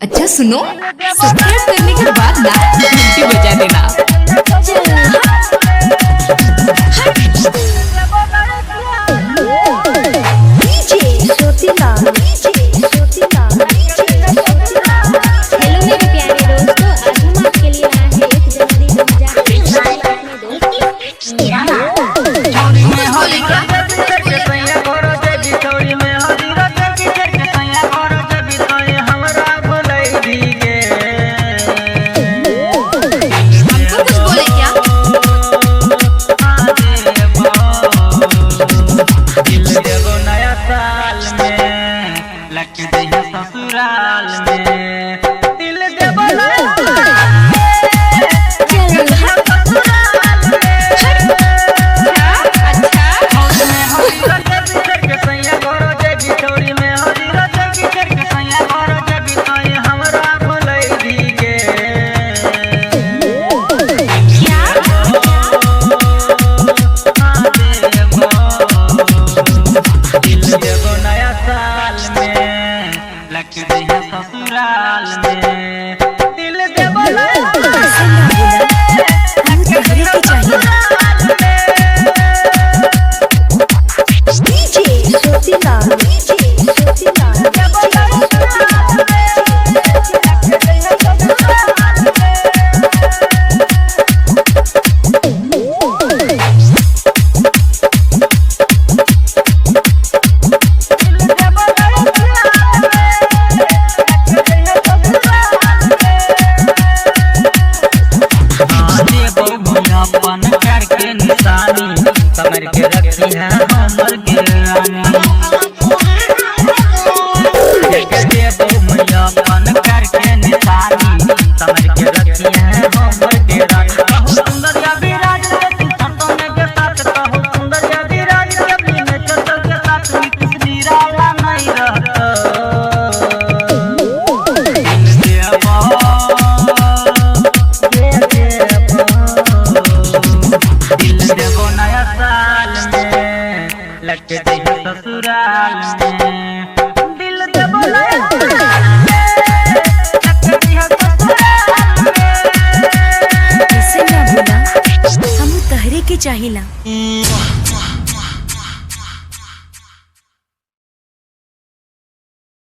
अच्छा सुनो, सब्सक्राइब करने के बाद ना घंटी बजा देना। हेलो मेरे प्यारे दोस्तों, आज हम आपके लिए आए हैं 1 जनवरी 2023 में हमको कुछ बोले क्या? नया साल में लग दिया ससुराल में दिल देबो नया नया साल में लग दिया ससुराल में दिल देबो नया अपन प्यार के निशानी समर के रखी है हमर के रानी। अपन प्यार के निशानी समर के रखी है हमर के रानी। कहू सुंदर या विराज के तू में के साथ, कहू सुंदर या विराज के में चल के साथ कुछ निराला नहीं रहता। दिल देबो नया साल में लग दिया ससुराल में दिल देबो नया साल में लग दिया ससुराल में। ऐसे ना बोला, हम तहरे के चाहिला।